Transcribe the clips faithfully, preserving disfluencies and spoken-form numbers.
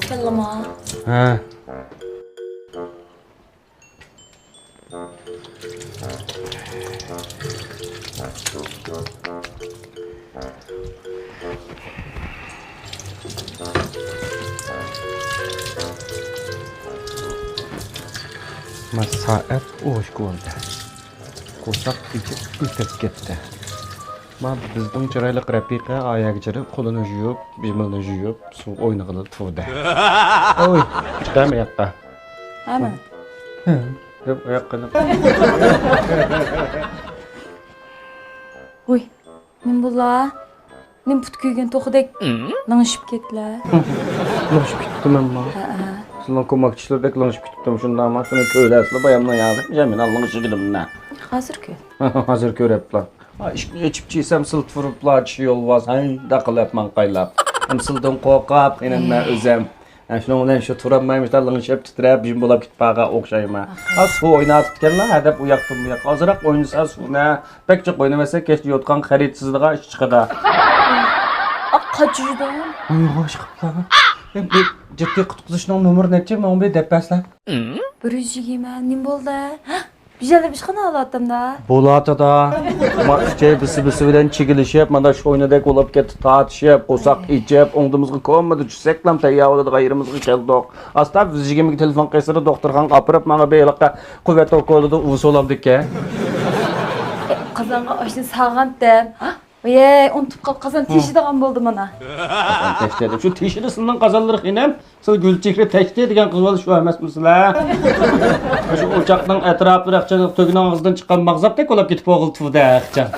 كەلدىما؟ ھە. ما سائەت ئوشكولدى. قورساق ئېچىپ ئۆتۈپ كەتتى. ما بىزنىڭ چىرايلىق رەپىقە ئايەگە چىرىپ، قولىنى يۇيۇپ، بىمىلنى يۇيۇپ، سۇ ئوينىغىلى تۇردى. ئوي، چىقايمۇ ياققا؟ ھەمە. دەپ ئاياققا. ۋۇي، نېمە بۇلار؟ نېمە پۇت كۆيگەن توخۇدەك لىڭشىپ كەتلە. لىڭشىپ كېتىپتىمەنما؟ ھەئە. سىلىنىڭ كوماك چىشلىرىدەك لىڭشىپ كېتىپتىم شۇنداقما؟ شۇنى كۆرەرسىلە بايامنىڭ ياغىدا. مەن لىڭشىگىنىمنى. ھازىر كۆر. ھازىر كۆرەپلا. ئىشىكنى ئېچىپ چىيسام سىلتىۋۇرۇپلا چىشى يولۋاس ھەي داقىلاپ ماڭقايلاپ. ھەم سىلدىن قورقاپ يەنە مەن ئۆزەم. ھە، شۇنىڭ بىلەن شۇ تۇرالمايمىز-دا، لىڭشىپ تىترەپ جىم بولاپ كېتىپ قالغان ئوخشايمەن. ھە، سۇ ئويناۋاتىدىكەنلا ھە دەپ ئۇ ياقتىن بۇ ياققا ئازراق ئوينىسا سۇنى. بەك جىق ئوينىۋەتسە كەچتە يوتقان خەرىتى سىزىدىغان ئىش چىقىدۇ. قاچىدۇ. ئۇيغۇر چىقىپلا. جىددىي قۇتقۇزۇشنىڭ نومۇرى نەچچە ماڭا بىر دەپ بەرسىلە. بىر يۈز يىگىرمە. نېمە بولدى؟ بىژەللە بىشقا ئالاتتىم-دا. بولاتىدا. ما ئۈچەي بىسى بىسى بىلەن چىگىلىشىپ، مانا شوينىدەك بولۇپ كەتتى، تارتىشىپ، قورساق ئېچىپ، ئوڭدىمىزغا كومىدا چۈشسەكلا تەييار بولىدىغان يېرىمىزغا كەلدۇق. ئاستا يۈز يىگىرمىگە تېلېفون قىلسىلا دوختۇرخانىغا ئاپىرىپ، ماڭا بېرىلىققا قۇۋۋەت ئوكولىدا ئۇۋا سولامدىكەن. قازانغا ئاشنى سالغانتىم. ۋەي، ئۇنتۇپ قال، قازان تېشىدىغان بولدى مانا. قازان تەشتى دەپ. شۇ تېشىدى سىلىنىڭ قازانلىرى خېنىم. سىز گۈلچېھرە تەشتى دېگەن قىز بالا شۇ ئەمەسمۇ سىلەر؟ شۇ ئوچاقنىڭ ئەتراپلىرى ئاقچان تۆگىنىڭ ئاغزىدىن چىققان ماغزاپتەك بولاپ كېتىپ بولغىلى تۇردى ئاقچان.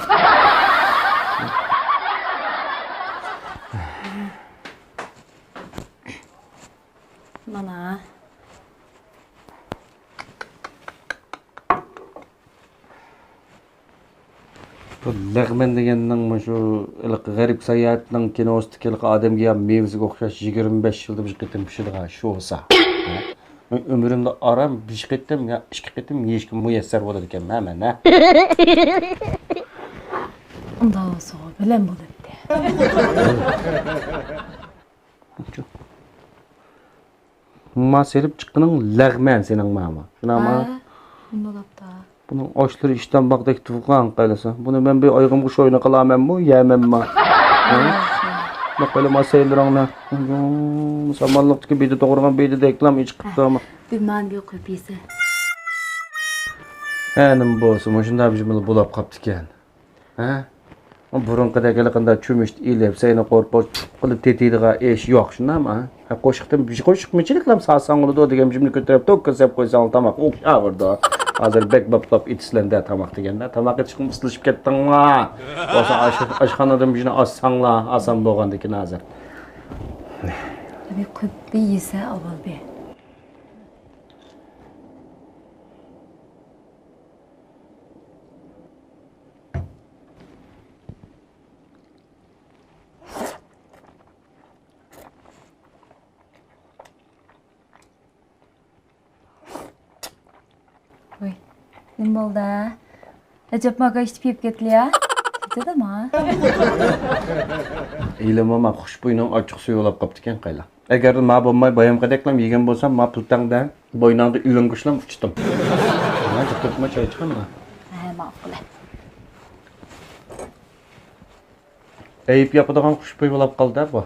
مانا. بۇ لەغمەن دېگەننىڭ مۇشۇ ھېلىقى غەرب ساياھەتنىڭ كىنوسىدىكى ھېلىقى ئادەمگە يەپ مېۋىسىگە ئوخشاش يىگىرمە بەش يىلدا بىر قېتىم پىشىدىغان شوسا. مەن ئۆمرۈمدە ئاران بىر قېتىم يا ئىككى قېتىم يېيىشكە مۇيەسسەر بولىدىكەنمەن مەن، ھە؟ ئۇنداق بولسىغۇ بىلەن بولاتتى. ما سېلىپ چىققىنىڭ لەغمەن سېنىڭ ماما. شۇنداقما؟ ھە، بولاپتۇ. بۇنىڭ ئاشلىرى ئىشتان باغدەك تۇغقان قايلىسا. بۇنى مەن بىر ئايىغىمغا شوينا قىلامەنمۇ، يەمەنما؟ ھە؟ ما قايلا ما سەيلىرىڭنى. سامانلىقتىكى بېدە توغرىغان بېدىدەكلام ئىچ قىپتۇ ئەمما. بىر مانا بىر قويۇپ يېسە. ھە، نېمە بولسا، مۇشۇنداق بىر بولاپ قاپتىكەن. ھە؟ بۇرۇنقىدەك ھېلىقىنداق چۆمۈچتە ئېلىپ، سەينى قورپۇز قىلىپ تېتىيدىغان ئىش يوق، شۇنداقمۇ؟ ھە، قوشۇقتىن بىر قوشۇق مىچىلىكلام سالساڭ بولىدۇ دېگەن جۈملە كۆتۈرۈپ، توك كۆرسەپ قويساڭ تاماق ئوخشاۋېرىدۇ. ھازىر بەك باپلاپ ئېتىسىلەندە تاماق دېگەندە. تاماق ئېتىشقىمۇ ئۇسسۇلىشىپ كەتتىڭلار. بولسا ئاشخانىدىن بىرنى ئالساڭلار، ئاسان بولغاندىكىن ھازىر. بىر قويۇپ يېسە ئاۋۋال بىر. ۋاي، نېمە بولدى؟ ئەجەب ماكا ئىشتىپ يەپ كەتتى يا. كېتىدۇ ما. ھېلىمۇ ما خۇشبۇينىڭ ئاچچىق سۈيى بولاپ قاپتىكەن قايلا. ئەگەردە ما بولماي بايامقىدەكلا يېگەن بولسام، ما پىلتەڭدە بويناڭدا ئۆلۈڭگۈچلەم ئۇچتۇم. ما جىقتۇرتما چاي چىقىمما؟ ھە، ماقۇل. ئەيىب ياپىدىغان خۇشبۇي بولاپ قالدى بۇ.